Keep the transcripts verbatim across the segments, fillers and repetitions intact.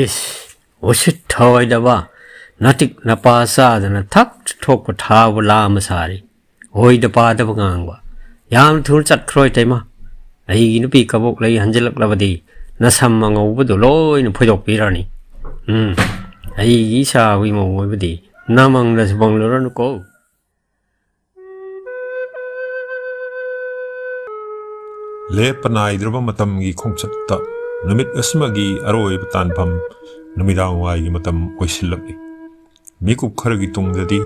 ꯏꯁ, ꯎꯁꯤꯠ ꯊꯑꯣꯏꯗꯕ, ꯅꯇꯤꯛ ꯅꯄꯥ ꯆꯥꯗꯅ ꯊꯛ ꯊꯣꯛꯄ ꯊꯥꯕ ꯂꯥꯝꯕ ꯁꯥꯔꯤ꯫ ꯑꯣꯏꯗ ꯄꯥꯗꯕ ꯉꯥꯡꯕ꯫ ꯌꯥꯝ ꯊꯨꯅ ꯆꯠꯈ꯭ꯔꯣꯏ ꯇꯩꯃ꯫ ꯑꯩꯒꯤ ꯅꯨꯄꯤ ꯀꯕꯣꯛ ꯂꯩ ꯍꯟꯖꯤꯜꯂꯛꯂꯕꯗꯤ ꯅꯁꯝ ꯑꯉꯧꯕꯗꯨ ꯂꯣꯏꯅ ꯐꯣꯏꯗꯣꯛꯄꯤꯔꯅꯤ꯫ ꯎꯝ, ꯑꯩꯒꯤ ꯏꯁꯥꯕꯨ ꯏꯃꯧ ꯑꯣꯏꯕꯗꯤ ꯅꯃꯪꯗꯁꯨ ꯄꯪꯂꯨꯔꯅꯨꯀꯣ꯫ ꯂꯦꯞꯄ ꯅꯥꯏꯗ꯭ꯔꯕ ꯃꯇꯝꯒꯤ ꯈꯣꯡꯆꯠꯇ ꯅꯨꯃꯤꯠ ꯑꯁꯤꯃꯒꯤ ꯑꯔꯣꯏꯕ ꯇꯥꯟꯐꯝ ꯅꯨꯃꯤꯗꯥꯡ ꯋꯥꯏꯒꯤ ꯃꯇꯝ ꯑꯣꯏꯁꯤꯜꯂꯛꯂꯤ꯫ ꯃꯤꯀꯨꯞ ꯈꯔꯒꯤ ꯇꯨꯡꯗꯗꯤ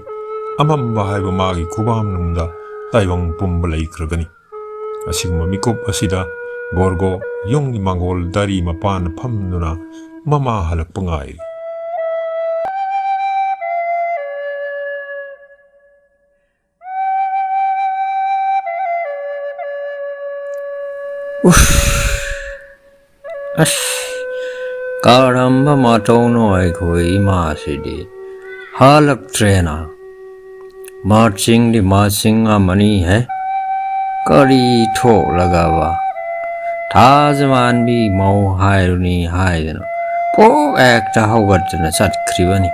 ꯑꯃꯝꯕ ꯍꯥꯏꯕ ꯃꯥꯒꯤ ꯈꯨꯕꯥꯝꯅꯨꯡꯗ ꯇꯥꯏꯕꯪ ꯄꯨꯝꯕ ꯂꯩꯈ꯭ꯔꯒꯅꯤ꯫ ꯑꯁꯤꯒꯨꯝꯕ ꯃꯤꯀꯨꯞ ꯑꯁꯤꯗ ꯒꯣꯔꯒꯣ ꯌꯨꯝꯒꯤ ꯃꯥꯡꯒꯣꯜ ꯗꯥꯔꯤ ꯃꯄꯥꯟꯗ ꯐꯝꯗꯨꯅ ꯃꯃꯥ ꯍꯜꯂꯛꯄ ꯉꯥꯏꯔꯤ꯫ ꯎꯐ! ꯑꯁ, ꯀꯔꯝꯕ ꯃꯇꯧꯅꯣ ꯑꯩꯈꯣꯏ ꯏꯃꯥꯁꯤꯗꯤ? ꯍꯜꯂꯛꯇ꯭ꯔꯦꯅ꯫ ꯃꯥꯔꯆꯤꯡꯗꯤ ꯃꯥꯔꯆꯤꯡ ꯑꯃꯅꯤ ꯍꯦ꯫ ꯀꯔꯤ ꯊꯣꯛꯂꯒꯕ? ꯊꯥꯖ ꯃꯥꯟꯕꯤ ꯃꯧ ꯍꯥꯏꯔꯨꯅꯤ ꯍꯥꯏꯗꯅ ꯄꯣꯛ ꯍꯦꯛꯇ ꯍꯧꯒꯠꯇꯅ ꯆꯠꯈ꯭ꯔꯤꯕꯅꯤ꯫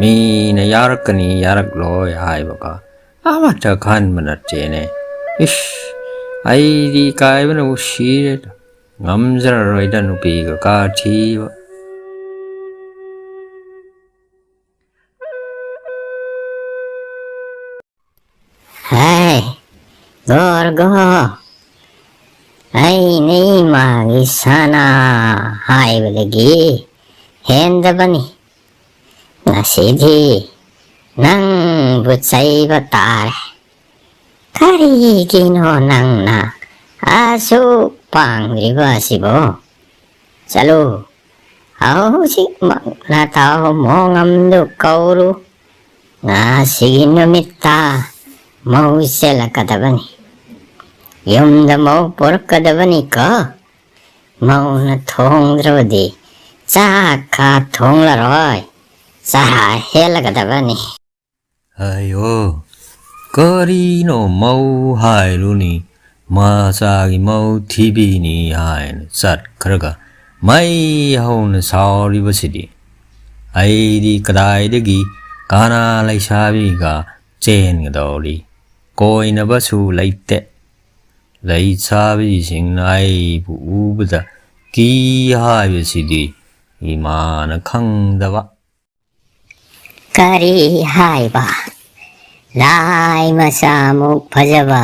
ꯃꯤꯅ ꯌꯥꯔꯛꯀꯅꯤ ꯌꯥꯔꯛꯂꯣꯏ ꯍꯥꯏꯕꯒ ꯑꯃꯠꯇ ꯈꯟꯕ ꯅꯠꯇꯦꯅꯦ꯫ ꯏꯁ, ꯑꯩꯗꯤ ꯏꯀꯥꯏꯕꯅꯕꯨ ꯁꯤꯔꯦꯗ꯫ ꯉꯝꯖꯔꯔꯣꯏꯗ ꯅꯨꯄꯤꯒ ꯀꯥ ꯊꯤꯕ꯫ ꯍꯥꯏ, ꯒꯣꯔꯒꯣ, ꯑꯩ ꯅꯩ ꯃꯥꯒꯤ ꯁꯅꯥ ꯍꯥꯏꯕꯗꯒꯤ ꯍꯦꯟꯗꯕꯅꯤ꯫ ꯉꯁꯤꯗꯤ ꯅꯪꯕꯨ ꯆꯩꯕ ꯇꯥꯔꯦ꯫ ꯀꯔꯤꯒꯤꯅꯣ ꯅꯪꯅ ꯑꯁꯨꯛ ꯄꯥꯡꯂꯤꯕ ꯑꯁꯤꯕꯣ? ꯆꯠꯂꯨ, ꯍꯧꯖꯤꯛꯃꯛ ꯅꯇꯥꯎ ꯃꯣꯉꯝꯗꯨ ꯀꯧꯔꯨ꯫ ꯉꯁꯤꯒꯤ ꯅꯨꯃꯤꯠꯇ ꯃꯧ ꯆꯦꯜꯂꯛꯀꯗꯕꯅꯤ꯫ ꯌꯨꯝꯗ ꯃꯧ ꯄꯨꯔꯛꯀꯗꯕꯅꯤꯀꯣ꯫ ꯃꯧꯅ ꯊꯣꯡꯗ꯭ꯔꯕꯗꯤ ꯆꯥꯛꯀ ꯊꯣꯡꯂꯔꯣꯏ꯫ ꯆꯔꯥ ꯍꯦꯜꯂꯒꯗꯕꯅꯤ꯫ ꯑꯌꯣ, ꯀꯔꯤꯅꯣ ꯃꯧ ꯍꯥꯏꯔꯨꯅꯤ, ꯃꯆꯥꯒꯤ ꯃꯧ ꯊꯤꯕꯤꯅꯤ ꯍꯥꯏꯅ ꯆꯠꯈ꯭ꯔꯒ ꯃꯩ ꯍꯧꯅ ꯁꯥꯎꯔꯤꯕꯁꯤꯗꯤ꯫ ꯑꯩꯗꯤ ꯀꯗꯥꯏꯗꯒꯤ ꯀꯅꯥ ꯂꯩꯁꯥꯕꯤꯒ ꯆꯦꯟꯒꯗꯧꯔꯤ? ꯀꯣꯏꯅꯕꯁꯨ ꯂꯩꯇꯦ꯫ ꯂꯩꯁꯥꯕꯤꯁꯤꯡꯅ ꯑꯩꯕꯨ ꯎꯕꯗ ꯀꯤ ꯍꯥꯏꯕꯁꯤꯗꯤ ꯏꯃꯥꯅ ꯈꯪꯗꯕ꯫ ꯀꯔꯤ ꯍꯥꯏꯕ? ꯂꯥꯏ ꯃꯆꯥꯃꯨꯛ ꯐꯖꯕ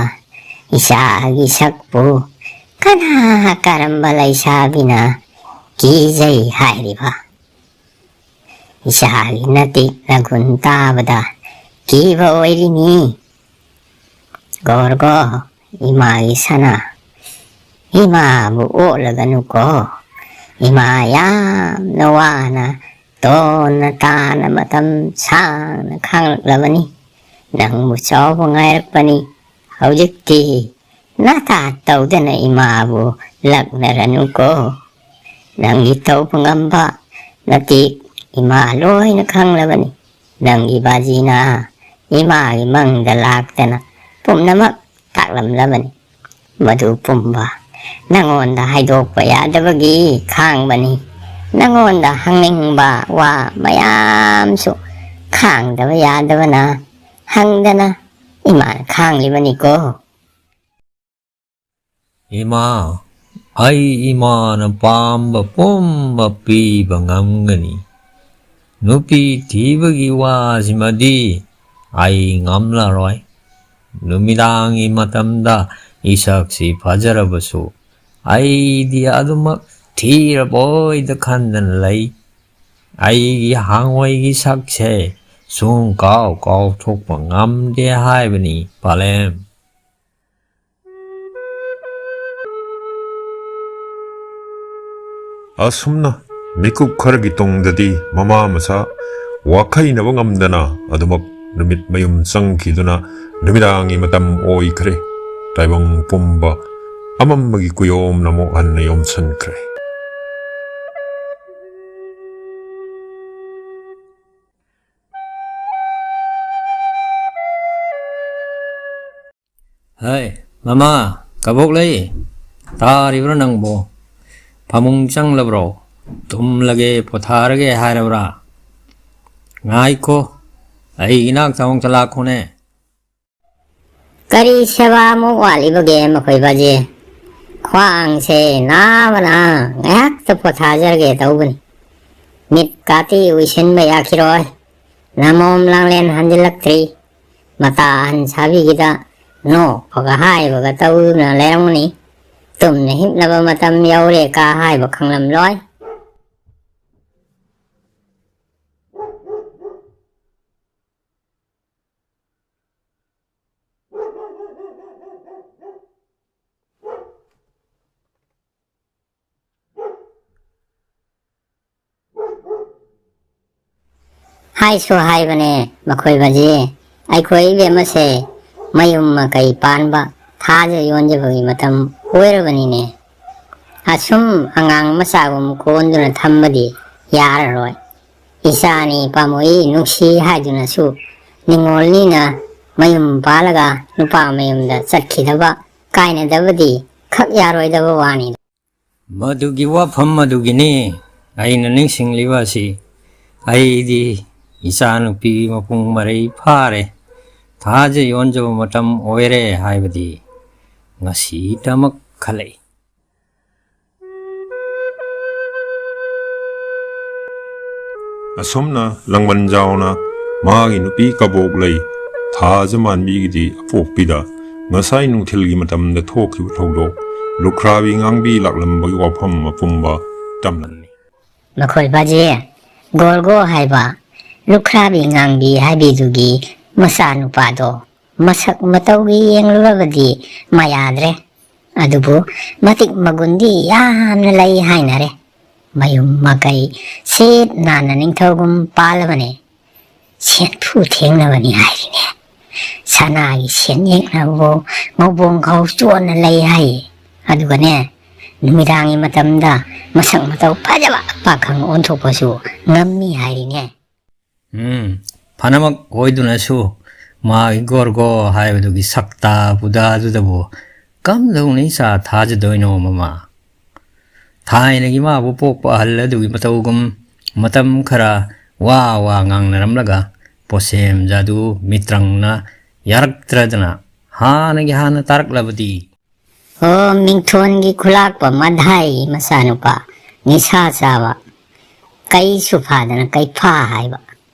ꯏꯆꯥꯒꯤ ꯁꯛꯄꯨ ꯀꯅꯥ ꯀꯔꯝꯕ ꯂꯩꯁꯥꯕꯤꯅ ꯀꯤꯖꯩ ꯍꯥꯏꯔꯤꯕ? ꯏꯆꯥꯒꯤ ꯅꯇꯤꯛ ꯅꯒꯨꯟ ꯇꯥꯕꯗ ꯀꯤꯕ ꯑꯣꯏꯔꯤꯅꯤ꯫ ꯒꯣꯔꯒꯣ, ꯏꯃꯥꯒꯤ ꯁꯅꯥ, ꯏꯃꯥꯕꯨ ꯑꯣꯠꯂꯒꯅꯨꯀꯣ꯫ ꯏꯃꯥ ꯌꯥꯝꯅ ꯋꯥꯅ ꯇꯣꯟꯅ ꯇꯥꯅ ꯃꯇꯝ ꯁꯥꯡꯅ ꯈꯥꯡꯂꯛꯂꯕꯅꯤ꯫ ꯅꯪꯕꯨ ꯆꯥꯎꯕ ꯉꯥꯏꯔꯛꯄꯅꯤ꯫ ꯍꯧꯖꯤꯛꯇꯤ ꯅꯇꯥ ꯇꯧꯗꯅ ꯏꯃꯥꯕꯨ ꯂꯛꯅꯔꯅꯨꯀꯣ꯫ ꯅꯪꯒꯤ ꯇꯧꯕ ꯉꯝꯕ ꯅꯇꯤꯛ ꯏꯃꯥ ꯂꯣꯏꯅ ꯈꯪꯂꯕꯅꯤ꯫ ꯅꯪꯒꯤ ꯕꯥꯖꯤꯅ ꯏꯃꯥꯒꯤ ꯃꯪꯗ ꯂꯥꯛꯇꯅ ꯄꯨꯝꯅꯃꯛ ꯇꯥꯛꯂꯝꯂꯕꯅꯤ꯫ ꯃꯗꯨ ꯄꯨꯝꯕ ꯅꯉꯣꯟꯗ ꯍꯥꯏꯗꯣꯛꯄ ꯌꯥꯗꯕꯒꯤ ꯈꯥꯡꯕꯅꯤ꯫ ꯅꯉꯣꯟꯗ ꯍꯪꯅꯤꯡꯕ ꯋꯥ ꯃꯌꯥꯝꯁꯨ ꯈꯥꯡꯗꯕ ꯌꯥꯗꯕꯅ ꯍꯪꯗꯅ ꯏꯃꯥꯅ ꯈꯥꯡꯂꯤꯕꯅꯤꯀꯣ꯫ ꯏꯃꯥ, ꯑꯩ ꯏꯃꯥꯅ ꯄꯥꯝꯕ ꯄꯨꯝꯕ ꯄꯤꯕ ꯉꯝꯒꯅꯤ꯫ ꯅꯨꯄꯤ ꯊꯤꯕꯒꯤ ꯋꯥꯁꯤꯃꯗꯤ ꯑꯩ ꯉꯝꯂꯔꯣꯏ꯫ ꯅꯨꯃꯤꯗꯥꯡꯒꯤ ꯃꯇꯝꯗ ꯏꯁꯛꯁꯤ ꯐꯖꯔꯕꯁꯨ ꯑꯩꯗꯤ ꯑꯗꯨꯃꯛ ꯊꯤꯔꯕꯣꯏꯗ ꯈꯟꯗꯅ ꯂꯩ꯫ ꯑꯩꯒꯤ ꯍꯥꯡꯋꯥꯏꯒꯤ ꯁꯛꯁꯦ ꯁꯨꯡ ꯀꯥꯎ ꯀꯥꯎꯊꯣꯛꯄ ꯉꯝꯗꯦ ꯍꯥꯏꯕꯅꯤ, ꯄꯥꯂꯦꯝ꯫ ꯑꯁꯨꯝꯅ ꯃꯤꯀꯨꯞ ꯈꯔꯒꯤ ꯇꯨꯡꯗꯗꯤ ꯃꯃꯥ ꯃꯆꯥ ꯋꯥꯈꯩꯅꯕ ꯉꯝꯗꯅ ꯑꯗꯨꯃꯛ ꯅꯨꯃꯤꯠ ꯃꯌꯨꯝ ꯆꯪꯈꯤꯗꯨꯅ ꯅꯨꯃꯤꯗꯥꯡꯒꯤ ꯃꯇꯝ ꯑꯣꯏꯈ꯭ꯔꯦ꯫ ꯇꯥꯏꯕꯪ ꯄꯨꯝꯕ ꯑꯃꯝꯕꯒꯤ ꯀꯨꯌꯣꯝꯅ ꯑꯃꯨꯛ ꯍꯟꯅ ꯌꯣꯝꯁꯤꯟꯈ꯭ꯔꯦ꯫ ꯍꯩ, ꯃꯃꯥ, ꯀꯕꯣꯛꯂꯩ, ꯇꯥꯔꯤꯕ꯭ꯔꯥ ꯅꯪꯕꯣ? ꯐꯃꯨꯡ ꯆꯪꯂꯕ꯭ꯔꯣ? ꯇꯨꯝꯂꯒꯦ, ꯄꯣꯊꯥꯔꯒꯦ ꯍꯥꯏꯔꯕ꯭ꯔꯥ? ꯉꯥꯏꯈꯣ, ꯑꯩ ꯏꯅꯥꯛꯇ ꯑꯃꯨꯛꯇ ꯂꯥꯛꯈꯣꯅꯦ꯫ ꯀꯔꯤ ꯁꯦꯕꯥꯃꯨꯛ ꯋꯥꯠꯂꯤꯕꯒꯦ ꯃꯈꯣꯏꯕꯁꯦ? ꯈ꯭ꯋꯥꯡꯁꯦ ꯅꯥꯕꯅ ꯉꯥꯏꯍꯥꯛꯇ ꯄꯣꯊꯥꯖꯔꯒꯦ ꯇꯧꯕꯅꯤ꯫ ꯃꯤꯠ ꯀꯥꯇꯤ ꯎꯏꯁꯤꯟꯕ ꯌꯥꯈꯤꯔꯣꯏ꯫ ꯅꯃꯣꯝ ꯂꯥꯡꯂꯦꯟ ꯍꯟꯖꯤꯜꯂꯛꯇ꯭ꯔꯤ꯫ ꯃꯇꯥ ꯑꯍꯟ ꯁꯥꯕꯤꯒꯤꯗ ꯅꯣꯛꯄꯒ ꯍꯥꯏꯕꯒ ꯇꯧꯗꯨꯅ ꯂꯩꯔꯝꯒꯅꯤ꯫ ꯇꯨꯝꯅ ꯍꯤꯞꯅꯕ ꯃꯇꯝ ꯌꯧꯔꯦ ꯀꯥ ꯍꯥꯏꯕ ꯈꯪꯂꯝꯂꯣꯏ꯫ ꯍꯥꯏꯁꯨ ꯍꯥꯏꯕꯅꯦ ꯃꯈꯣꯏꯕꯁꯤ, ꯑꯩꯈꯣꯏ ꯏꯕꯦꯝꯃꯁꯦ ꯃꯌꯨꯝ ꯃꯀꯩ ꯄꯥꯟꯕ, ꯊꯥꯖ ꯌꯣꯟꯖꯕꯒꯤ ꯃꯇꯝ ꯑꯣꯏꯔꯕꯅꯤꯅꯦ꯫ ꯑꯁꯨꯝ ꯑꯉꯥꯡ ꯃꯆꯥꯒꯨꯝ ꯀꯣꯟꯗꯨꯅ ꯊꯝꯕꯗꯤ ꯌꯥꯔꯔꯣꯏ꯫ ꯏꯆꯥꯅꯤ ꯄꯥꯝꯃꯨꯏ ꯅꯨꯡꯁꯤ ꯍꯥꯏꯗꯨꯅꯁꯨ ꯅꯤꯉꯣꯜꯅꯤꯅ ꯃꯌꯨꯝ ꯄꯥꯜꯂꯒ ꯅꯨꯄꯥ ꯃꯌꯨꯝꯗ ꯆꯠꯈꯤꯗꯕ, ꯀꯥꯏꯅꯗꯕꯗꯤ ꯈꯛ ꯌꯥꯔꯣꯏꯗꯕ ꯋꯥꯅꯤ꯫ ꯃꯗꯨꯒꯤ ꯋꯥꯐꯝ ꯑꯗꯨꯒꯤꯅꯤ ꯑꯩꯅ ꯅꯤꯡꯁꯤꯡꯂꯤꯕ ꯑꯁꯤ꯫ ꯑꯩꯗꯤ ꯏꯆꯥꯅꯨꯄꯤ ꯃꯄꯨꯡ ꯃꯔꯩ ꯐꯥꯔꯦ, ꯊꯥꯖ ꯌꯣꯟꯖꯕ ꯃꯇꯝ ꯑꯣꯏꯔꯦ ꯍꯥꯏꯕꯗꯤ ꯉꯁꯤꯇꯃꯛ ꯈꯜꯂꯛꯏ꯫ ꯑꯁꯨꯝꯅ ꯂꯥꯡꯕꯟꯖꯥꯎꯅ ꯃꯥꯒꯤ ꯅꯨꯄꯤ ꯀꯕꯣꯛꯂꯩ ꯊꯥꯖ ꯃꯥꯟꯕꯤꯒꯤꯗꯤ ꯑꯄꯣꯛꯄꯤꯗ ꯉꯁꯥꯏ ꯅꯨꯡꯊꯤꯜꯒꯤ ꯃꯇꯝꯗ ꯊꯣꯛꯈꯤꯕ ꯊꯧꯗꯣꯛ, ꯂꯨꯈ꯭ꯔꯥꯕꯤ ꯉꯥꯡꯕꯤ ꯂꯥꯛꯂꯝꯕꯒꯤ ꯋꯥꯐꯝ ꯑꯄꯨꯝꯕ ꯇꯝꯂꯝꯃꯤ꯫ ꯃꯈꯣꯏ ꯕꯥꯖꯤ, ꯒꯣꯔꯒꯣ ꯍꯥꯏꯕ ꯂꯨꯈ꯭ꯔꯥꯕꯤ ꯉꯥꯡꯕꯤ ꯍꯥꯏꯕꯤꯗꯨꯒꯤ ꯃꯆꯥꯅꯨꯄꯥꯗꯣ ꯃꯁꯛ ꯃꯇꯧꯒꯤ ꯌꯦꯡꯂꯨꯔꯕꯗꯤ ꯃꯌꯥꯗ꯭ꯔꯦ꯫ ꯑꯗꯨꯕꯨ ꯃꯇꯤꯛ ꯃꯒꯨꯟꯗꯤ ꯌꯥꯝꯅ ꯂꯩ ꯍꯥꯏꯅꯔꯦ꯫ ꯃꯌꯨꯝ ꯃꯀꯩ ꯁꯤꯠ ꯅꯥꯟꯅ ꯅꯤꯡꯊꯧꯒꯨꯝ ꯄꯥꯜꯂꯕꯅꯦ꯫ ꯁꯦꯟꯐꯨ ꯊꯦꯡꯅꯕꯅꯤ ꯍꯥꯏꯔꯤꯅꯦ꯫ ꯁꯅꯥꯒꯤ ꯁꯦꯟꯌꯦꯛꯅꯕꯨ ꯉꯧꯕꯣꯡ ꯈꯥꯎ ꯆꯣꯟꯅ ꯂꯩ ꯍꯥꯏꯌꯦ꯫ ꯑꯗꯨꯒꯅꯦ, ꯅꯨꯃꯤꯗꯥꯡꯒꯤ ꯃꯇꯝꯗ ꯃꯁꯛ ꯃꯇꯧ ꯐꯖꯕ ꯄꯥꯈꯪ ꯑꯣꯟꯊꯣꯛꯄꯁꯨ ꯉꯝꯃꯤ ꯍꯥꯏꯔꯤꯅꯦ꯫ ꯎꯝ, ꯐꯅꯃꯛ ꯑꯣꯏꯗꯨꯅꯁꯨ ꯃꯥꯒꯤ ꯒꯣꯔꯒꯣ ꯍꯥꯏꯕꯗꯨꯒꯤ ꯁꯛꯇꯥ ꯄꯨꯗꯥꯗꯨꯗꯕꯨ ꯀꯝꯗꯧꯅ ꯏꯆꯥ ꯊꯥꯖꯗꯣꯏꯅꯣ ꯃꯃꯥ? ꯊꯥꯏꯅꯒꯤ ꯃꯥꯕꯨ ꯄꯣꯛꯄ ꯑꯍꯜ ꯑꯗꯨꯒꯤ ꯃꯇꯧꯒꯨꯝ ꯃꯇꯝ ꯈꯔ ꯋꯥ ꯋꯥ ꯉꯥꯡꯅꯔꯝꯂꯒ ꯄꯣꯠꯁꯦꯝ ꯖꯥꯗꯨ ꯃꯤꯇ꯭ꯔꯪꯅ ꯌꯥꯔꯛꯇ꯭ꯔꯗꯅ ꯍꯥꯟꯅꯒꯤ ꯍꯥꯟꯅ ꯇꯥꯔꯛꯂꯕꯗꯤ꯫ ꯑꯣ, ꯃꯤꯡꯊꯣꯟꯒꯤ ꯈꯨꯂꯥꯛꯄ ꯃꯙꯥꯏ ꯃꯆꯥꯅꯨꯄꯥ ꯅꯤꯁꯥ ꯆꯥꯕ, ꯀꯩꯁꯨ ꯐꯥꯗꯅ ꯀꯩꯐꯥ ꯍꯥꯏꯕ,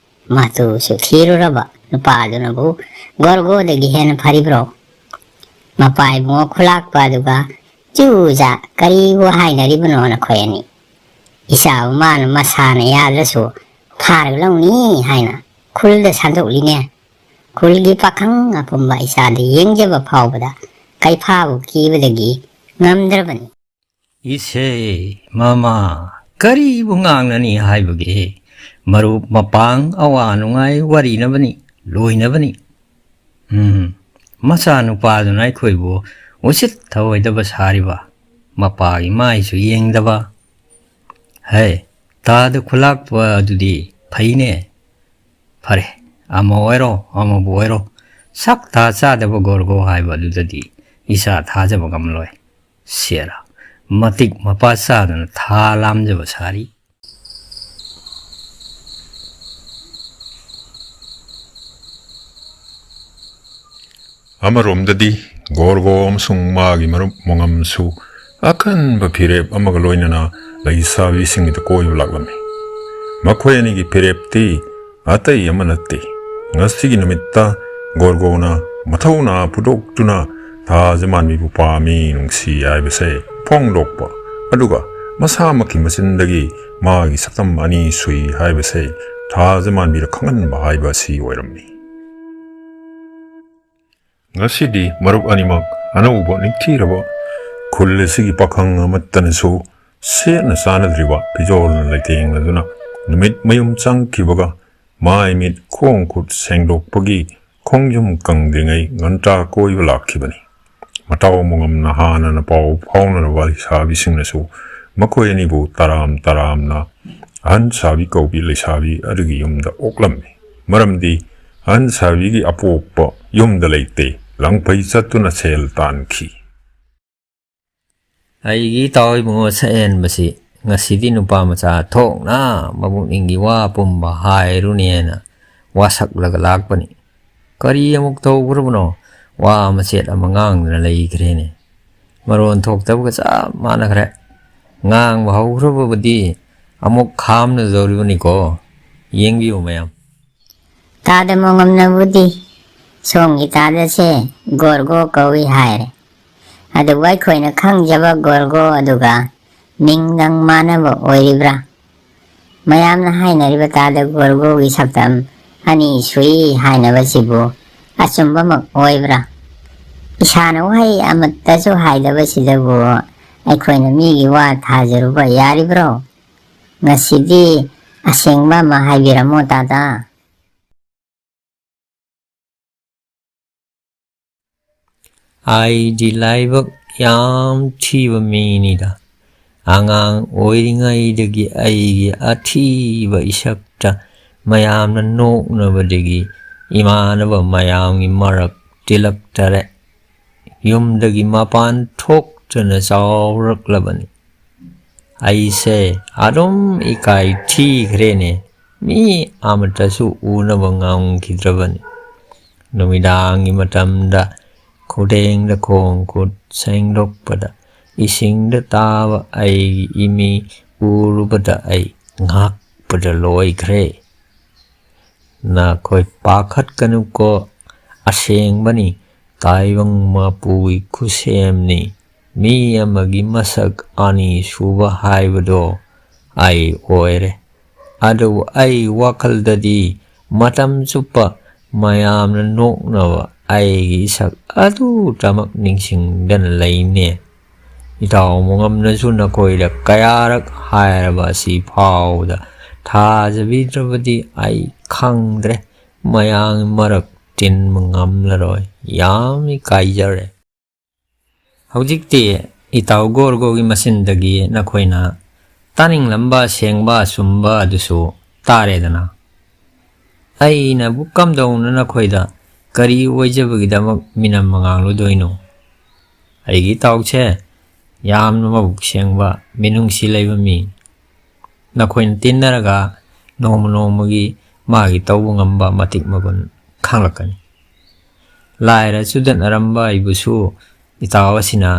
ꯃꯇꯨꯁꯨ ꯊꯤꯔꯨꯔꯕ ꯅꯨꯄꯥꯗꯨꯅꯕꯨ ꯒꯣꯔꯒꯣꯗꯒꯤ ꯍꯦꯟꯅ ꯐꯔꯤꯕ꯭ꯔꯣ? ꯃꯄꯥ ꯏꯕꯨꯡꯉꯣ ꯈꯨꯂꯥꯛꯄ ꯑꯗꯨꯒ ꯆꯨꯖꯥ ꯀꯔꯤꯕꯨ ꯍꯥꯏꯅꯔꯤꯕꯅꯣ ꯅꯈꯣꯏ ꯑꯅꯤ? ꯏꯆꯥꯕꯨ ꯃꯥꯅ ꯃꯁꯥꯅ ꯌꯥꯗ꯭ꯔꯁꯨ ꯐꯥꯔꯒ ꯂꯧꯅꯤ ꯍꯥꯏꯅ ꯈꯨꯜꯗ ꯁꯟꯗꯣꯛꯂꯤꯅꯦ꯫ ꯈꯨꯜꯒꯤ ꯄꯥꯈꯪ ꯑꯄꯨꯝꯕ ꯏꯆꯥꯗ ꯌꯦꯡꯖꯕ ꯐꯥꯎꯕꯗ ꯀꯩꯐꯥꯕꯨ ꯀꯤꯕꯗꯒꯤ ꯉꯝꯗ꯭ꯔꯕꯅꯤ꯫ ꯏꯁꯦ, ꯃꯃꯥ, ꯀꯔꯤꯕꯨ ꯉꯥꯡꯅꯅꯤ ꯍꯥꯏꯕꯒꯦ? ꯃꯔꯨꯞ ꯃꯄꯥꯡ ꯑꯋꯥ ꯅꯨꯡꯉꯥꯏ ꯋꯥꯔꯤꯅꯕꯅꯤ, ꯂꯣꯏꯅꯕꯅꯤ꯫ ꯎꯝ, ꯃꯆꯥꯅꯨꯄꯥꯗꯨꯅ ꯑꯩꯈꯣꯏꯕꯨ ꯎꯁꯤꯠ ꯊꯑꯣꯏꯗꯕ ꯁꯥꯔꯤꯕ, ꯃꯄꯥꯒꯤ ꯃꯥꯏꯁꯨ ꯌꯦꯡꯗꯕ꯫ ꯍꯦ, ꯇꯥꯗ ꯈꯨꯂꯥꯛꯄ ꯑꯗꯨꯗꯤ ꯐꯩꯅꯦ꯫ ꯐꯔꯦ, ꯑꯃ ꯑꯣꯏꯔꯣ ꯑꯃꯕꯨ ꯑꯣꯏꯔꯣ, ꯁꯛ ꯊꯥ ꯆꯥꯗꯕ ꯒꯣꯔꯒꯣ ꯍꯥꯏꯕ ꯑꯗꯨꯗꯗꯤ ꯏꯆꯥ ꯊꯥꯖꯕ ꯉꯝꯂꯣꯏ꯫ ꯁꯦꯔꯥ, ꯃꯇꯤꯛ ꯃꯄꯥ ꯆꯥꯗꯅ ꯊꯥ ꯂꯥꯝꯖꯕ ꯁꯥꯔꯤ꯫ ꯑꯃꯔꯣꯝꯗꯗꯤ ꯒꯣꯔꯒꯣ ꯑꯃꯁꯨꯡ ꯃꯥꯒꯤ ꯃꯔꯨꯞ ꯃꯣꯉꯝꯁꯨ ꯑꯀꯟꯕ ꯐꯤꯔꯦꯞ ꯑꯃꯒ ꯂꯣꯏꯅꯅ ꯂꯩꯁꯥꯕꯤꯁꯤꯡꯒꯤꯗ ꯀꯣꯏꯕ ꯂꯥꯛꯂꯝꯃꯤ꯫ ꯃꯈꯣꯏ ꯑꯅꯤꯒꯤ ꯐꯤꯔꯦꯞꯇꯤ ꯑꯇꯩ ꯑꯃ ꯅꯠꯇꯦ꯫ ꯉꯁꯤꯒꯤ ꯅꯨꯃꯤꯠꯇ ꯒꯣꯔꯒꯣꯅ ꯃꯊꯧꯅꯥ ꯐꯨꯗꯣꯛꯇꯨꯅ ꯊꯥꯖꯃꯥꯟꯕꯤꯕꯨ ꯄꯥꯝꯃꯤ, ꯅꯨꯡꯁꯤ ꯍꯥꯏꯕꯁꯦ ꯐꯣꯡꯗꯣꯛꯄ, ꯑꯗꯨꯒ ꯃꯁꯥꯃꯛꯀꯤ ꯃꯆꯤꯟꯗꯒꯤ ꯃꯥꯒꯤ ꯁꯛꯇꯝ ꯑꯅꯤ ꯁꯨꯏ ꯍꯥꯏꯕꯁꯦ ꯊꯥꯖꯃꯥꯟꯕꯤꯗ ꯈꯪꯍꯟꯕ ꯍꯥꯏꯕ ꯑꯁꯤ ꯑꯣꯏꯔꯝꯃꯤ꯫ ꯉꯁꯤꯗꯤ ꯃꯔꯨꯞ ꯑꯅꯤꯃꯛ ꯑꯅꯧꯕ ꯅꯤꯡꯊꯤꯔꯕ ꯈꯨꯜ ꯑꯁꯤꯒꯤ ꯄꯥꯈꯪ ꯑꯃꯠꯇꯅꯁꯨ ꯁꯦꯠꯅ ꯆꯥꯅꯗ꯭ꯔꯤꯕ ꯐꯤꯖꯣꯜꯅ ꯂꯩꯇꯦꯡꯂꯗꯨꯅ ꯅꯨꯃꯤꯠ ꯃꯌꯨꯝ ꯆꯪꯈꯤꯕꯒ ꯃꯥꯏ ꯃꯤꯠ ꯈꯣꯡ ꯈꯨꯠ ꯁꯦꯡꯗꯣꯛꯄꯒꯤ ꯈꯣꯡꯖꯨꯝ ꯀꯪꯗ꯭ꯔꯤꯉꯩ ꯉꯟꯇꯥ ꯀꯣꯏꯕ ꯂꯥꯛꯈꯤꯕꯅꯤ꯫ ꯃꯇꯥꯎ ꯃꯉꯝꯅ ꯍꯥꯟꯅꯅ ꯄꯥꯎ ꯐꯥꯎꯅꯔꯕ ꯂꯩꯁꯥꯕꯤꯁꯤꯡꯅꯁꯨ ꯃꯈꯣꯏ ꯑꯅꯤꯕꯨ ꯇꯔꯥꯝ ꯇꯔꯥꯝꯅ ꯑꯍꯟ ꯁꯥꯕꯤ ꯀꯧꯕꯤ ꯂꯩꯁꯥꯕꯤ ꯑꯗꯨꯒꯤ ꯌꯨꯝꯗ ꯑꯣꯛꯂꯝꯃꯤ꯫ ꯃꯔꯝꯗꯤ ꯑꯍꯟ ꯁꯥꯕꯤꯒꯤ ꯑꯄꯣꯛꯄ ꯌꯨꯝꯗ ꯂꯩꯇꯦ, ꯂꯪꯐꯩ ꯆꯠꯇꯨꯅ ꯁꯦꯜ ꯇꯥꯟꯈꯤ꯫ ꯑꯩꯒꯤ ꯏꯇꯥꯎ ꯏꯕꯨꯡꯉꯣ ꯁꯛꯍꯦꯟꯕꯁꯤ ꯉꯁꯤꯗꯤ ꯅꯨꯄꯥ ꯃꯆꯥ ꯊꯣꯛꯅ ꯃꯄꯨꯛꯅꯤꯡꯒꯤ ꯋꯥ ꯄꯨꯝꯕ ꯍꯥꯏꯔꯨꯅꯦꯅ ꯋꯥꯁꯛꯂꯒ ꯂꯥꯛꯄꯅꯤ꯫ ꯀꯔꯤ ꯑꯃꯨꯛ ꯇꯧꯈ꯭ꯔꯕꯅꯣ? ꯋꯥ ꯃꯆꯦꯠ ꯑꯃ ꯉꯥꯡꯗꯅ ꯂꯩꯈ꯭ꯔꯦꯅꯦ꯫ ꯃꯔꯣꯟ ꯊꯣꯛꯇꯕꯒ ꯆꯞ ꯃꯥꯟꯅꯈ꯭ꯔꯦ꯫ ꯉꯥꯡꯕ ꯍꯧꯈ꯭ꯔꯕꯕꯨꯗꯤ ꯑꯃꯨꯛ ꯈꯥꯝꯅꯗꯧꯔꯤꯕꯅꯤꯀꯣ꯫ ꯌꯦꯡꯕꯤꯌꯨ ꯃꯌꯥꯝ꯫ ꯇꯥꯗ ꯃꯣꯉꯝꯅꯕꯨꯗꯤ ꯁꯣꯝꯒꯤ ꯇꯥꯗꯁꯦ ꯒꯣꯔꯒꯣ ꯀꯧꯏ ꯍꯥꯏꯔꯦ꯫ ꯑꯗꯨꯕꯨ ꯑꯩꯈꯣꯏꯅ ꯈꯪꯖꯕ ꯒꯣꯔꯒꯣ ꯑꯗꯨꯒ ꯃꯤꯡꯗꯪ ꯃꯥꯟꯅꯕ ꯑꯣꯏꯔꯤꯕ꯭ꯔꯥ? ꯃꯌꯥꯝꯅ ꯍꯥꯏꯅꯔꯤꯕ ꯇꯥꯗ ꯒꯣꯔꯒꯣꯒꯤ ꯁꯛꯇꯝ ꯑꯅꯤ ꯁꯨꯏ ꯍꯥꯏꯅꯕꯁꯤꯕꯨ ꯑꯆꯨꯝꯕꯃꯛ ꯑꯣꯏꯕ꯭ꯔꯥ? ꯏꯁꯥꯅ ꯋꯥꯍꯩ ꯑꯃꯠꯇꯁꯨ ꯍꯥꯏꯗꯕꯁꯤꯗꯕꯨ ꯑꯩꯈꯣꯏꯅ ꯃꯤꯒꯤ ꯋꯥ ꯊꯥꯖꯔꯨꯕ ꯌꯥꯔꯤꯕ꯭ꯔꯣ? ꯉꯁꯤꯗꯤ ꯑꯁꯦꯡꯕ ꯑꯃ ꯍꯥꯏꯕꯤꯔꯝꯃꯣ ꯇꯥꯗ꯫ ꯑꯩꯗꯤ ꯂꯥꯏꯕꯛ ꯌꯥꯝ ꯊꯤꯕ ꯃꯤꯅꯤꯗ꯫ ꯑꯉꯥꯡ ꯑꯣꯏꯔꯤꯉꯩꯗꯒꯤ ꯑꯩꯒꯤ ꯑꯊꯤꯕ ꯏꯁꯛꯇ ꯃꯌꯥꯝꯅ ꯅꯣꯛꯅꯕꯗꯒꯤ ꯏꯃꯥꯟꯅꯕ ꯃꯌꯥꯝꯒꯤ ꯃꯔꯛ ꯇꯤꯜꯂꯛꯇꯔꯦ꯫ ꯌꯨꯝꯗꯒꯤ ꯃꯄꯥꯟ ꯊꯣꯛꯇꯅ ꯆꯥꯎꯔꯛꯂꯕꯅꯤ꯫ ꯑꯩꯁꯦ ꯑꯗꯨꯝ ꯏꯀꯥꯏ ꯊꯤꯈ꯭ꯔꯦꯅꯦ꯫ ꯃꯤ ꯑꯃꯠꯇꯁꯨ ꯎꯅꯕ ꯉꯝꯈꯤꯗ꯭ꯔꯕꯅꯤ꯫ ꯅꯨꯃꯤꯗꯥꯡꯒꯤ ꯃꯇꯝꯗ ꯈꯨꯗꯦꯡꯗ ꯈꯣꯡ ꯈꯨꯠ ꯁꯦꯡꯗꯣꯛꯄꯗ, ꯏꯁꯤꯡꯗ ꯇꯥꯕ ꯑꯩꯒꯤ ꯏꯃꯤ ꯎꯔꯨꯕꯗ ꯑꯩ ꯉꯛꯄꯗ ꯂꯣꯏꯈ꯭ꯔꯦ꯫ ꯅꯈꯣꯏ ꯄꯥꯈꯠꯀꯅꯨꯀꯣ, ꯑꯁꯦꯡꯕꯅꯤ, ꯇꯥꯏꯕꯪ ꯃꯄꯨꯒꯤ ꯈꯨꯠꯁꯦꯝꯅꯤ꯫ ꯃꯤ ꯑꯃꯒꯤ ꯃꯁꯛ ꯑꯅꯤ ꯁꯨꯕ ꯍꯥꯏꯕꯗꯣ ꯑꯩ ꯑꯣꯏꯔꯦ꯫ ꯑꯗꯨꯕꯨ ꯑꯩ ꯋꯥꯈꯜꯗꯗꯤ ꯃꯇꯝ ꯆꯨꯞꯄ ꯃꯌꯥꯝꯅ ꯅꯣꯛꯅꯕ ꯑꯩꯒꯤ ꯏꯁꯛ ꯑꯗꯨꯇꯃꯛ ꯅꯤꯡꯁꯤꯡꯗꯅ ꯂꯩꯅꯦ꯫ ꯏꯇꯥꯎ ꯃꯉꯝꯅꯁꯨ ꯅꯈꯣꯏꯗ ꯀꯌꯥꯔꯛ ꯍꯥꯏꯔꯕ ꯑꯁꯤ ꯐꯥꯎꯕꯗ ꯊꯥꯖꯕꯤꯗ꯭ꯔꯕꯗꯤ ꯑꯩ ꯈꯪꯗ꯭ꯔꯦ꯫ ꯃꯌꯥꯝꯒꯤ ꯃꯔꯛ ꯇꯤꯟꯕ ꯉꯝꯂꯔꯣꯏ꯫ ꯌꯥꯝ ꯏꯀꯥꯏꯖꯔꯦ꯫ ꯍꯧꯖꯤꯛꯇꯤ ꯏꯇꯥꯎ ꯒꯣꯔꯒꯣꯒꯤ ꯃꯆꯤꯟꯗꯒꯤ ꯅꯈꯣꯏꯅ ꯇꯥꯅꯤꯡꯂꯝꯕ ꯑꯁꯦꯡꯕ ꯑꯆꯨꯝꯕ ꯑꯗꯨꯁꯨ ꯇꯥꯔꯦꯗꯅ꯫ ꯑꯩꯅꯕꯨ ꯀꯝꯗꯧꯅ ꯅꯈꯣꯏꯗ ꯀꯔꯤ ꯑꯣꯏꯖꯕꯒꯤꯗꯃꯛ ꯃꯤꯅꯝ ꯉꯥꯡꯂꯨꯗꯣꯏꯅꯣ? ꯑꯩꯒꯤ ꯏꯇꯥꯎꯁꯦ ꯌꯥꯝꯅ ꯃꯕꯨꯛ ꯁꯦꯡꯕ, ꯃꯤꯅꯨꯡꯁꯤ ꯂꯩꯕ ꯃꯤ꯫ ꯅꯈꯣꯏꯅ ꯇꯤꯟꯅꯔꯒ ꯅꯣꯡꯃ ꯅꯣꯡꯃꯒꯤ ꯃꯥꯒꯤ ꯇꯧꯕ ꯉꯝꯕ ꯃꯇꯤꯛ ꯃꯒꯨꯟ ꯈꯪꯂꯛꯀꯅꯤ꯫ ꯂꯥꯏꯔ ꯆꯨꯗꯠꯅꯔꯝꯕ ꯑꯩꯕꯨꯁꯨ ꯏꯇꯥꯎ ꯑꯁꯤꯅ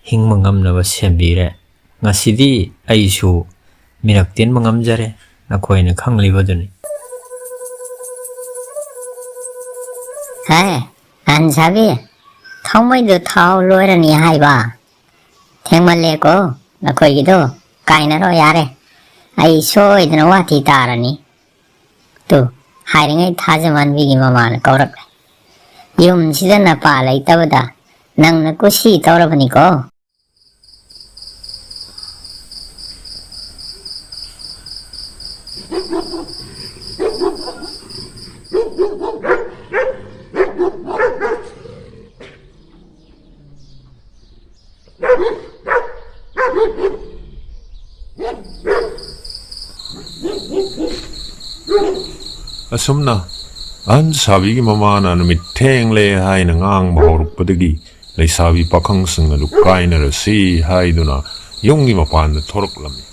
ꯍꯤꯡꯕ ꯉꯝꯅꯕ ꯁꯦꯝꯕꯤꯔꯦ꯫ ꯉꯁꯤꯗꯤ ꯑꯩꯁꯨ ꯃꯤꯔꯛ ꯇꯤꯟꯕ ꯉꯝꯖꯔꯦ, ꯅꯈꯣꯏꯅ ꯈꯪꯂꯤꯕꯗꯨꯅꯤ꯫ ꯍꯦ, ꯑꯍꯟꯁꯥꯕꯤ, ꯊꯥꯎꯃꯩꯗꯨ ꯊꯥꯎ ꯂꯣꯏꯔꯅꯤ ꯍꯥꯏꯕ꯫ ꯊꯦꯡꯃꯜꯂꯦꯀꯣ, ꯅꯈꯣꯏꯒꯤꯗꯣ꯫ ꯀꯥꯏꯅꯔꯣ ꯌꯥꯔꯦ꯫ ꯑꯩ ꯁꯣꯏꯗꯅ ꯋꯥꯊꯤ ꯇꯥꯔꯅꯤ꯫ ꯇꯨ, ꯍꯥꯏꯔꯤꯉꯩ ꯊꯥꯖꯃꯥꯟꯕꯤꯒꯤ ꯃꯃꯥꯅ ꯀꯧꯔꯛꯂꯦ꯫ ꯌꯨꯝꯁꯤꯗ ꯅꯄꯥ ꯂꯩꯇꯕꯗ ꯅꯪꯅ ꯀꯨꯁꯤ ꯇꯧꯔꯕꯅꯤꯀꯣ꯫ ꯑꯁꯨꯝꯅ ꯑꯍꯟ ꯁꯥꯕꯤꯒꯤ ꯃꯃꯥꯅ ꯅꯨꯃꯤꯠ ꯊꯦꯡꯂꯦ ꯍꯥꯏꯅ ꯉꯥꯡꯕ ꯍꯧꯔꯛꯄꯗꯒꯤ ꯂꯩꯁꯥꯕꯤ ꯄꯥꯈꯪꯁꯤꯡ ꯑꯗꯨ ꯀꯥꯏꯅꯔꯁꯤ ꯍꯥꯏꯗꯨꯅ ꯌꯨꯝꯒꯤ ꯃꯄꯥꯟꯗ ꯊꯣꯔꯛꯂꯝꯃꯤ꯫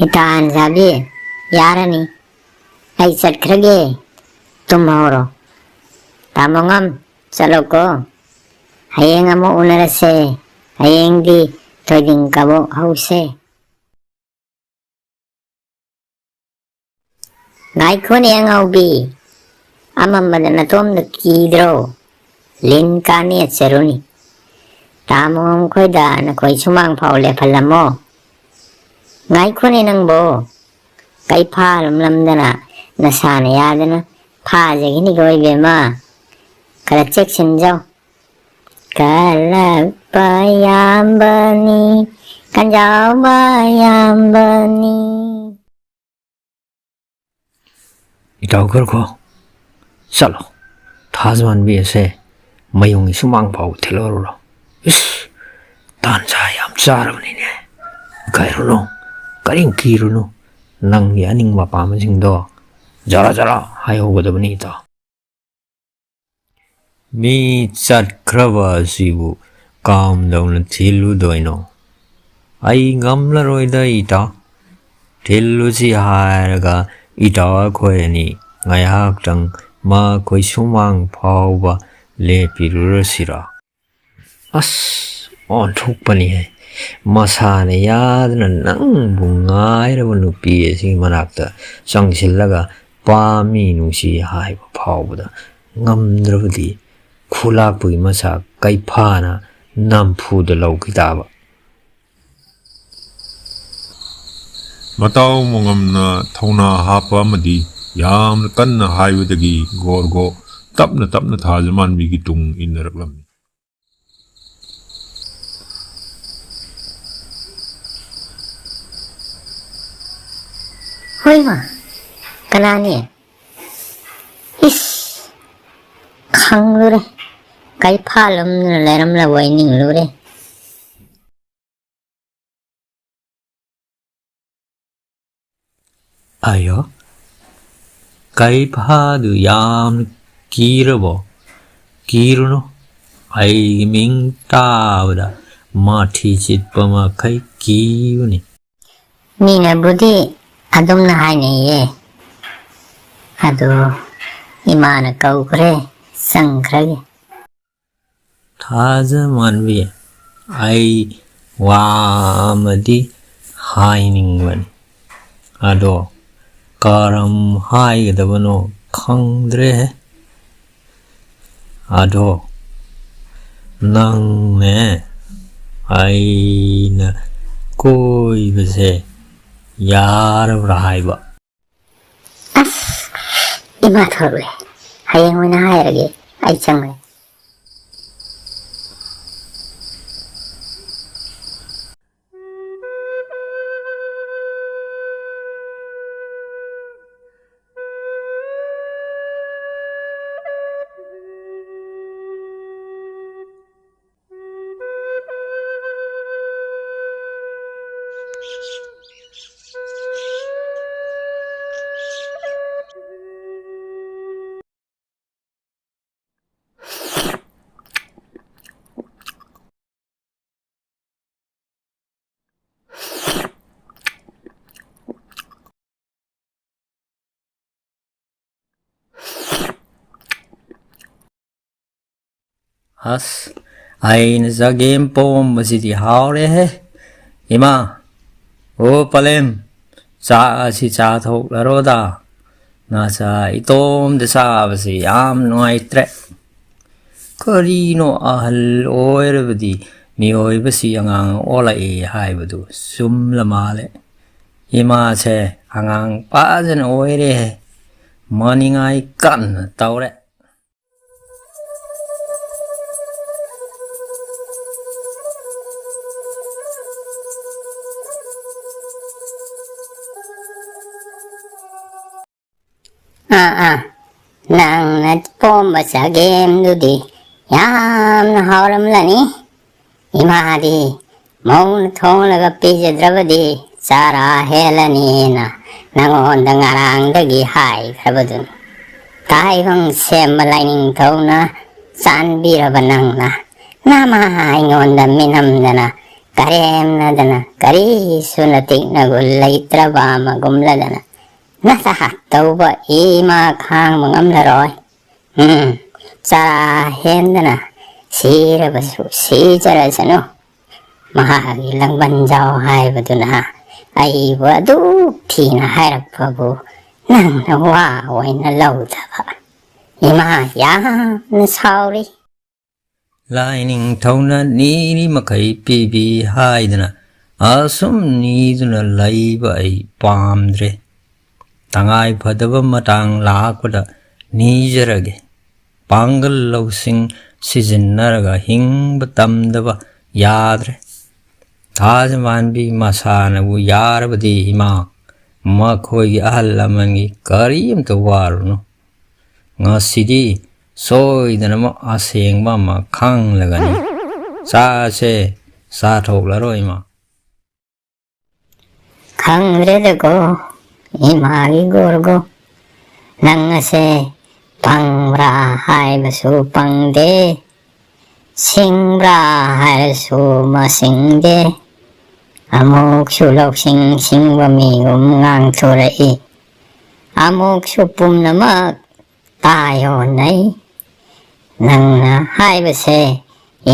ꯏꯇꯥ ꯑꯍꯟꯁꯥꯕꯤ, ꯌꯥꯔꯅꯤ꯫ ꯑꯩ ꯆꯠꯈ꯭ꯔꯒꯦ꯫ ꯇꯨꯝꯍꯧꯔꯣ꯫ ꯇꯥꯃꯣꯉꯝ, ꯆꯠꯂꯣꯀꯣ꯫ ꯍꯌꯦꯡ ꯑꯃꯨꯛ ꯎꯅꯔꯁꯦ꯫ ꯍꯌꯦꯡꯗꯤ ꯊꯣꯏꯗꯤꯡ ꯀꯕꯣꯛ ꯍꯧꯁꯦ꯫ ꯉꯥꯏꯈꯣꯅꯦ ꯑꯉꯥꯎꯕꯤ, ꯑꯃꯝꯕꯗ ꯅꯇꯣꯝꯗ ꯀꯤꯗ꯭ꯔꯣ? ꯂꯤꯟ ꯀꯥꯅꯤ ꯆꯔꯨꯅꯤ꯫ ꯇꯥꯃꯣ ꯃꯈꯣꯏꯗ ꯅꯈꯣꯏ ꯁꯨꯃꯥꯡ ꯐꯥꯎ ꯂꯦꯞꯍꯜꯂꯝꯃꯣ꯫ ꯉꯥꯏꯈꯣꯅꯦ ꯅꯪꯕꯣ, ꯀꯩ ꯐꯥꯔꯝꯂꯝꯗꯅ ꯅꯁꯥꯅ ꯌꯥꯗꯅ ꯐꯥꯖꯈꯤꯅꯤꯀꯣ ꯏꯕꯦꯝꯃ꯫ ꯈꯔ ꯆꯦꯛꯁꯤꯟꯖꯧ꯫ ꯀꯜꯂꯛꯄ ꯌꯥꯝꯕꯅꯤ, ꯀꯟꯖꯥꯎꯕ ꯌꯥꯝꯕꯅꯤ꯫ ꯏꯇꯥꯎ ꯈꯔꯈꯣ, ꯆꯠꯂꯣ, ꯊꯥꯖꯃꯥꯟꯕꯤ ꯑꯁꯦ ꯃꯌꯨꯝꯒꯤ ꯁꯨꯃꯥꯡ ꯐꯥꯎ ꯊꯤꯜꯂꯨꯔꯨꯔꯣ꯫ ꯏꯁ, ꯇꯥꯟ ꯆꯥ ꯌꯥꯝ ꯆꯥꯔꯕꯅꯤꯅꯦ꯫ ꯏꯀꯥꯏꯔꯨꯅꯨ, ꯀꯔꯤꯝ ꯀꯤꯔꯨꯅꯨ, ꯅꯪꯒꯤ ꯑꯅꯤꯡꯕ ꯑꯄꯥꯝꯕꯁꯤꯡꯗꯣ ꯖꯔꯥ ꯖꯔꯥ ꯍꯥꯏꯍꯧꯒꯗꯕꯅꯤ ꯏꯇꯥꯎ꯫ ꯃꯤ ꯆꯠꯈ꯭ꯔꯕ ꯑꯁꯤꯕꯨ ꯀꯝꯗꯧꯅ ꯊꯤꯜꯂꯨꯗꯣꯏꯅꯣ? ꯑꯩ ꯉꯝꯂꯔꯣꯏꯗ, ꯏꯇꯥꯎ꯫ ꯊꯤꯜꯂꯨꯁꯤ ꯍꯥꯏꯔꯒ ꯏꯇꯥꯎ ꯑꯩꯈꯣꯏ ꯑꯅꯤ ꯉꯥꯏꯍꯥꯛꯇꯪ ꯃꯈꯣꯏ ꯁꯨꯃꯥꯡ ꯐꯥꯎꯕ ꯂꯦꯞꯄꯤꯔꯨꯔꯁꯤꯔꯥ? ꯑꯁ, ꯑꯣꯟꯊꯣꯛꯄꯅꯤꯍꯦ꯫ ꯃꯁꯥꯅ ꯌꯥꯗꯅ ꯅꯪꯕꯨ ꯉꯥꯏꯔꯕ ꯅꯨꯄꯤ ꯑꯁꯤꯒꯤ ꯃꯅꯥꯛꯇ ꯆꯪꯁꯤꯜꯂꯒ ꯄꯥꯝꯃꯤ, ꯅꯨꯡꯁꯤ ꯍꯥꯏꯕ ꯐꯥꯎꯕꯗ ꯉꯝꯗ꯭ꯔꯕꯗꯤ ꯈꯨꯂꯥꯛꯄꯒꯤ ꯃꯆꯥꯛ ꯀꯩꯐꯥꯅ ꯅꯝꯐꯨꯗ ꯂꯧꯈꯤ ꯇꯥꯕ꯫ ꯃꯇꯥꯎ ꯃꯉꯝꯅ ꯊꯧꯅꯥ ꯍꯥꯞꯄ ꯑꯃꯗꯤ ꯌꯥꯝꯅ ꯀꯟꯅ ꯍꯥꯏꯕꯗꯒꯤ ꯒꯣꯔꯒꯣ ꯇꯞꯅ ꯇꯞꯅ ꯊꯥꯖꯃꯥꯟꯕꯤꯒꯤ ꯇꯨꯡ ꯏꯟꯅꯔꯛꯂꯝꯃꯤ꯫ ꯍꯣꯏꯃ, ꯀꯅꯥꯅꯤ? ꯏꯁ, ꯈꯪꯂꯨꯔꯦ꯫ ꯀꯩꯐꯥ ꯂꯨꯝꯗꯨꯅ ꯂꯩꯔꯝꯂꯕꯣꯏ ꯅꯤꯡꯂꯨꯔꯦ꯫ ꯑꯌꯣ, ꯀꯩꯐꯥꯗꯨ ꯌꯥꯝ ꯀꯤꯔꯕꯣ? ꯀꯤꯔꯨꯅꯨ, ꯑꯩꯒꯤ ꯃꯤꯡ ꯇꯥꯕꯗ ꯃꯥꯊꯤ ꯆꯤꯠꯄ ꯃꯈꯩ ꯀꯤꯕꯅꯤ꯫ ꯃꯤꯅꯕꯨꯗꯤ ꯑꯗꯨꯝꯅ ꯍꯥꯏꯅꯩꯌꯦ, ꯑꯗꯣ ꯏꯃꯥꯅ ꯀꯧꯈ꯭ꯔꯦ, ꯆꯪꯈ꯭ꯔꯒꯦ꯫ ꯊꯥꯖꯃꯥꯟꯕꯤ, ꯑꯩ ꯋꯥ ꯑꯃꯗꯤ ꯍꯥꯏꯅꯤꯡꯕꯅꯤ, ꯑꯗꯣ ꯀꯔꯝ ꯍꯥꯏꯒꯗꯕꯅꯣ ꯈꯪꯗ꯭ꯔꯦꯍꯦ꯫ ꯑꯗꯣ ꯅꯪꯅꯦ ꯑꯩꯅ ꯀꯣꯏꯕꯁꯦ ꯌꯥꯔꯕ꯭ꯔꯥ ꯍꯥꯏꯕ? ꯑꯁ, ꯏꯃꯥ ꯊꯣꯛꯂꯦ꯫ ꯍꯌꯦꯡ ꯑꯣꯏꯅ ꯍꯥꯏꯔꯒꯦ꯫ ꯑꯩ ꯆꯪꯂꯦ꯫ ꯑꯁ, ꯑꯩꯅ ꯆꯒꯦꯝ ꯄꯣꯝꯕꯁꯤꯗꯤ ꯍꯥꯎꯔꯦꯍꯦ꯫ ꯏꯃꯥ, ꯑꯣ ꯄꯂꯦꯝ, ꯆꯥꯛ ꯑꯁꯤ ꯆꯥꯊꯣꯛꯂꯔꯣꯗ꯫ ꯅꯆꯥ ꯏꯇꯣꯝꯗ ꯆꯥꯕꯁꯤ ꯌꯥꯝ ꯅꯨꯡꯉꯥꯏꯇ꯭ꯔꯦ꯫ ꯀꯔꯤꯅꯣ, ꯑꯍꯜ ꯑꯣꯏꯔꯕꯗꯤ ꯃꯤꯑꯣꯏꯕꯁꯤ ꯑꯉꯥꯡ ꯑꯣꯜꯂꯛꯏ ꯍꯥꯏꯕꯗꯨ ꯆꯨꯝꯂ ꯃꯥꯜꯂꯦ꯫ ꯏꯃꯥꯁꯦ ꯑꯉꯥꯡ ꯐꯖꯅ ꯑꯣꯏꯔꯦ, ꯃꯅꯤꯡꯉꯥꯏ ꯀꯟꯅ ꯇꯧꯔꯦ꯫ ꯑꯥ ꯑꯥ, ꯅꯪꯅ ꯄꯣꯝꯕ ꯆꯒꯦꯝꯗꯨꯗꯤ ꯌꯥꯝꯅ ꯍꯥꯎꯔꯝꯂꯅꯤ꯫ ꯏꯃꯥꯗꯤ ꯃꯧꯅ ꯊꯣꯡꯂꯒ ꯄꯤꯖꯗ꯭ꯔꯕꯗꯤ ꯆꯔꯥ ꯍꯦꯜꯂꯅꯤꯅ ꯅꯉꯣꯟꯗ ꯉꯔꯥꯡꯗꯒꯤ ꯍꯥꯏꯈ꯭ꯔꯕꯗꯨꯅꯤ꯫ ꯇꯥꯏꯕꯪ ꯁꯦꯝꯕ ꯂꯥꯏꯅꯤꯡꯊꯧꯅ ꯆꯥꯟꯕꯤꯔꯕ ꯅꯪꯅ ꯅꯃꯥ ꯑꯩꯉꯣꯟꯗ ꯃꯤꯅꯝꯗꯅ ꯀꯔꯦꯝꯅꯗꯅ ꯀꯔꯤꯁꯨ ꯅꯇꯤꯛ ꯅꯒꯨꯟ ꯂꯩꯇ꯭ꯔꯕ ꯑꯃꯒꯨꯝꯂꯗꯅ ꯅꯁꯥ ꯇꯧꯕ ꯏꯃꯥ ꯈꯥꯡꯕ ꯉꯝꯂꯔꯣꯏ꯫ ꯎꯝ, ꯆꯔꯥ ꯍꯦꯟꯗꯅ ꯁꯤꯔꯕꯁꯨ ꯁꯤꯖꯔꯁꯅꯨ꯫ ꯃꯍꯥꯛꯀꯤ ꯂꯪꯕꯟ ꯖꯥꯎ ꯍꯥꯏꯕꯗꯨꯅ ꯑꯩꯕꯨ ꯑꯗꯨꯛ ꯊꯤꯅ ꯍꯥꯏꯔꯛꯄꯕꯨ ꯅꯪꯅ ꯋꯥ ꯑꯣꯏꯅ ꯂꯧꯗꯕ꯫ ꯏꯃꯥ ꯌꯥꯝꯅ ꯁꯥꯎꯔꯤ꯫ ꯂꯥꯏꯅꯤꯡꯊꯧꯅ ꯅꯤꯔꯤ ꯃꯈꯩ ꯄꯤꯕꯤ ꯍꯥꯏꯗꯅ ꯑꯁꯨꯝ ꯅꯤꯗꯨꯅ ꯂꯩꯕ ꯑꯩ ꯄꯥꯝꯗ꯭ꯔꯦ꯫ ꯇꯉꯥꯏ ꯐꯗꯕ ꯃꯇꯥꯡ ꯂꯥꯛꯄꯗ ꯅꯤꯖꯔꯒꯦ꯫ ꯄꯥꯡꯒꯜ ꯂꯧꯁꯤꯡ ꯁꯤꯖꯤꯟꯅꯔꯒ ꯍꯤꯡꯕ ꯇꯝꯗꯕ ꯌꯥꯗ꯭ꯔꯦ꯫ ꯊꯥꯖ ꯃꯥꯟꯕꯤ ꯃꯁꯥꯅꯕꯨ ꯌꯥꯔꯕꯗꯤ ꯏꯃꯥ, ꯃꯈꯣꯏꯒꯤ ꯑꯍꯜ ꯂꯃꯟꯒꯤ ꯀꯔꯤꯝꯇ ꯋꯥꯔꯨꯅꯨ꯫ ꯉꯁꯤꯗꯤ ꯁꯣꯏꯗꯅꯃꯛ ꯑꯁꯦꯡꯕ ꯑꯃ ꯈꯪꯂꯒꯅꯤ꯫ ꯆꯥꯁꯦ, ꯆꯥꯊꯣꯛꯂꯔꯣ ꯏꯃꯥ꯫ ꯈꯪꯗ꯭ꯔꯦꯗꯀꯣ, ꯏꯃꯥꯒꯤ ꯒꯣꯔꯒꯣ꯫ ꯅꯪ ꯑꯁꯦ ꯄꯪꯕ꯭ꯔꯥ ꯍꯥꯏꯕꯁꯨ ꯄꯪꯗꯦ, ꯁꯤꯡꯕ꯭ꯔꯥ ꯍꯥꯏꯔꯁꯨ ꯃꯁꯤꯡꯗꯦ꯫ ꯑꯃꯨꯛꯁꯨ ꯂꯧꯁꯤꯡ ꯁꯤꯡꯕ ꯃꯤꯒꯨꯝ ꯉꯥꯡꯊꯣꯔꯛꯏ, ꯑꯃꯨꯛꯁꯨ ꯄꯨꯝꯅꯃꯛ ꯇꯥꯏꯑꯣꯟꯅꯩ꯫ ꯅꯪꯅ ꯍꯥꯏꯕꯁꯦ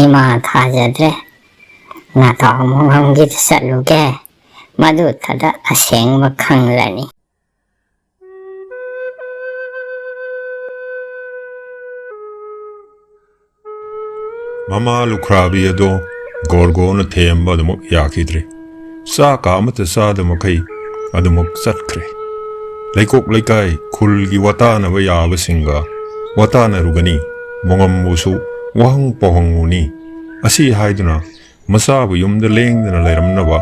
ꯏꯃꯥ ꯊꯥꯖꯗ꯭ꯔꯦ꯫ ꯅꯇꯥꯎ ꯃꯉꯝꯒꯤꯗ ꯆꯠꯂꯨꯒꯦ, ꯃꯗꯨꯗ ꯑꯁꯦꯡꯕ ꯈꯪꯂꯅꯤ꯫ ꯃꯃꯥ ꯂꯨꯈ꯭ꯔꯥꯕꯤ ꯑꯗꯣ ꯒꯣꯔꯒꯣꯅ ꯊꯦꯝꯕ ꯑꯗꯨꯃꯛ ꯌꯥꯈꯤꯗ꯭ꯔꯦ꯫ ꯆꯥꯛꯀ ꯑꯃꯠꯇ ꯆꯥꯗ ꯃꯈꯩ ꯑꯗꯨꯃꯛ ꯆꯠꯈ꯭ꯔꯦ꯫ ꯂꯩꯀꯣꯛ ꯂꯩꯀꯥꯏ ꯈꯨꯜꯒꯤ ꯋꯥꯇꯥꯅꯕ ꯌꯥꯕꯁꯤꯡꯒ ꯋꯥꯇꯥꯅꯔꯨꯒꯅꯤ, ꯃꯣꯉꯝꯕꯨꯁꯨ ꯋꯥꯍꯪ ꯄꯥꯎꯍꯪꯉꯨꯅꯤ, ꯑꯁꯤ ꯍꯥꯏꯗꯨꯅ ꯃꯆꯥꯕꯨ ꯌꯨꯝꯗ ꯂꯦꯡꯗꯅ ꯂꯩꯔꯝꯅꯕ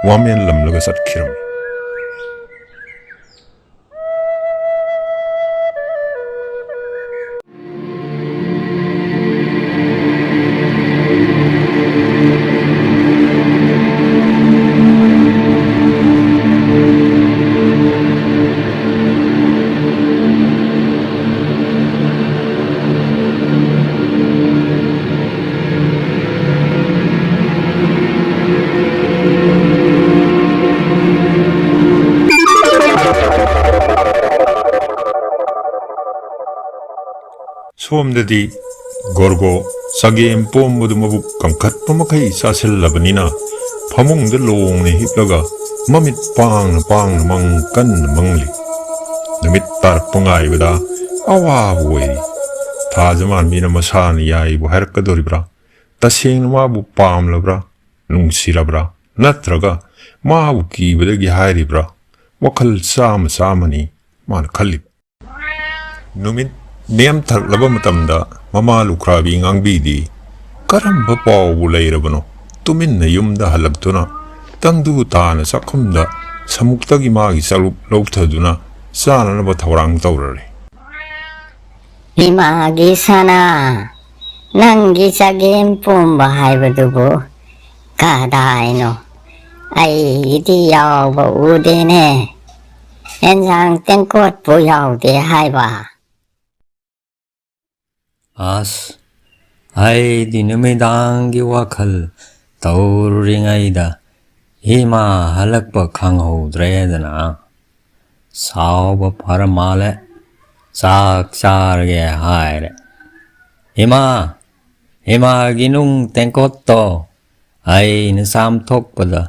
ꯋꯥꯃꯦꯟ ꯂꯝꯂꯒ ꯆꯠꯈꯤꯔꯝꯃꯤ꯫ ꯁꯣꯝꯗꯗꯤ ꯒꯣꯔꯒꯣ ꯆꯒꯦꯝ ꯄꯣꯝꯕꯗꯨ ꯃꯕꯨꯛ ꯀꯟꯈꯠꯄ ꯃꯈꯩ ꯆꯥꯁꯤꯜꯂꯕꯅꯤꯅ ꯐꯃꯨꯡꯗ ꯂꯣꯡꯅ ꯍꯤꯞꯂꯒ ꯃꯃꯤꯠ ꯄꯥꯡꯅ ꯄꯥꯡꯅ ꯃꯪ ꯀꯟꯅ ꯃꯪꯂꯤ꯫ ꯅꯨꯃꯤꯠ ꯇꯥꯔꯛꯄ ꯉꯥꯏꯕꯗ ꯑꯋꯥꯕ ꯑꯣꯏꯔꯤ꯫ ꯊꯥꯖꯃꯥꯟꯕꯤꯅ ꯃꯁꯥꯅ ꯌꯥꯏꯕꯨ ꯍꯥꯏꯔꯛꯀꯗꯣꯔꯤꯕ꯭ꯔꯥ? ꯇꯁꯦꯡꯅ ꯃꯥꯕꯨ ꯄꯥꯝꯂꯕ꯭ꯔꯥ? ꯅꯨꯡꯁꯤꯔꯕ꯭ꯔꯥ? ꯅꯠꯇ꯭ꯔꯒ ꯃꯥꯕꯨ ꯀꯤꯕꯗꯒꯤ ꯍꯥꯏꯔꯤꯕ꯭ꯔꯥ? ꯋꯥꯈꯜ ꯆꯥꯝꯃ ꯆꯥꯝꯃꯅꯤ ꯃꯥꯅ ꯈꯜꯂꯤꯕ꯫ ꯅꯨꯃꯤꯠ ꯅꯦꯝꯊꯔꯛꯂꯕ ꯃꯇꯝꯗ ꯃꯃꯥ ꯂꯨꯈ꯭ꯔꯥꯕꯤ ꯉꯥꯡꯕꯤꯗꯤ, "ꯀꯔꯝꯕ ꯄꯥꯎꯕꯨ ꯂꯩꯔꯕꯅꯣ? ꯇꯨꯃꯤꯟꯅ ꯌꯨꯝꯗ ꯍꯜꯂꯛꯇꯨꯅ ꯇꯪꯗꯨ ꯇꯥꯅ ꯆꯥꯛꯈꯨꯝꯗ ꯁꯃꯨꯛꯇꯒꯤ ꯃꯥꯒꯤ ꯆꯔꯨꯞ ꯂꯧꯊꯗꯨꯅ ꯆꯥꯅꯅꯕ ꯊꯧꯔꯥꯡ ꯇꯧꯔꯔꯦ꯫" ꯏꯃꯥꯒꯤ ꯁꯅꯥ, ꯅꯪꯒꯤ ꯆꯒꯦꯝ ꯄꯣꯝꯕ ꯍꯥꯏꯕꯗꯨꯕꯨ ꯀꯗꯥꯏꯅꯣ? ꯑꯩꯒꯤꯗꯤ ꯌꯥꯎꯕ ꯎꯗꯦꯅꯦ꯫ ꯑꯦꯟꯁꯥꯡ ꯇꯦꯡꯀꯣꯠꯄꯨ ꯌꯥꯎꯗꯦ ꯍꯥꯏꯕ꯫ ꯑꯁ, ꯑꯩꯗꯤ ꯅꯨꯃꯤꯗꯥꯡꯒꯤ ꯋꯥꯈꯜ ꯇꯧꯔꯨꯔꯤꯉꯩꯗ ꯏꯃꯥ ꯍꯜꯂꯛꯄ ꯈꯪꯍꯧꯗ꯭ꯔꯦꯗꯅ꯫ ꯁꯥꯎꯕ ꯐꯔ ꯃꯥꯜꯂꯦ꯫ ꯆꯥꯛ ꯆꯥꯔꯒꯦ ꯍꯥꯏꯔꯦ꯫ "ꯏꯃꯥ, ꯏꯃꯥꯒꯤ ꯅꯨꯡ ꯇꯦꯡꯀꯣꯠꯇꯣ ꯑꯩꯅ ꯆꯥꯝꯊꯣꯛꯄꯗ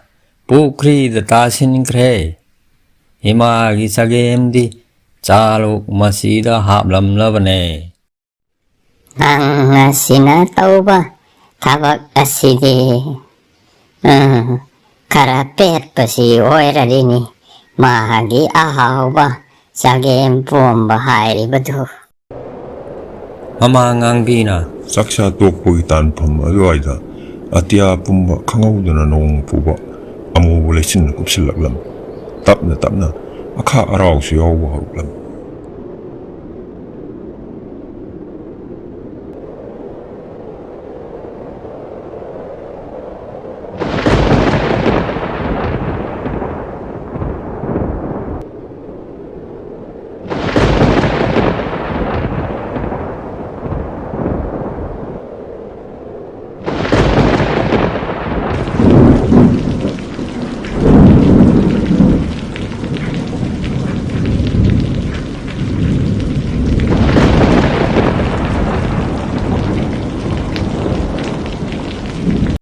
ꯄꯨꯈ꯭ꯔꯤꯗ ꯇꯥꯁꯤꯟꯈ꯭ꯔꯦ꯫ ꯏꯃꯥꯒꯤ ꯆꯒꯦꯝꯗꯤ ꯆꯥꯂꯣꯛ ꯃꯁꯤꯗ ꯍꯥꯞꯂꯝꯂꯕꯅꯦ꯫" "ꯅꯪ ꯑꯁꯤꯅ ꯇꯧꯕ ꯊꯕꯛ ꯑꯁꯤꯗꯤ, ꯎꯝ, ꯈꯔ ꯄꯦꯠꯄꯁꯤ ꯑꯣꯏꯔꯗꯤꯅꯤ, ꯃꯥꯒꯤ ꯑꯍꯥꯎꯕ ꯆꯒꯦꯝ ꯄꯣꯝꯕ ꯍꯥꯏꯔꯤꯕꯗꯨ꯫" ꯃꯃꯥ ꯉꯥꯡꯕꯤꯅ ꯆꯥꯛꯆꯥ ꯇꯣꯛꯄꯒꯤ ꯇꯥꯟꯐꯝ ꯑꯗꯨꯋꯥꯏꯗ ꯑꯇꯤꯌꯥ ꯄꯨꯝꯕ ꯈꯪꯍꯧꯗꯅ ꯅꯣꯡ ꯄꯨꯕ ꯑꯃꯨꯕ ꯂꯩꯆꯤꯟꯅ ꯀꯨꯞꯁꯤꯜꯂꯛꯂꯝꯃꯤ꯫ ꯇꯞꯅ ꯇꯞꯅ ꯑꯈꯥꯛ ꯑꯔꯥꯎꯁꯨ ꯌꯥꯎꯕ ꯍꯧꯔꯛꯂꯝꯃꯤ꯫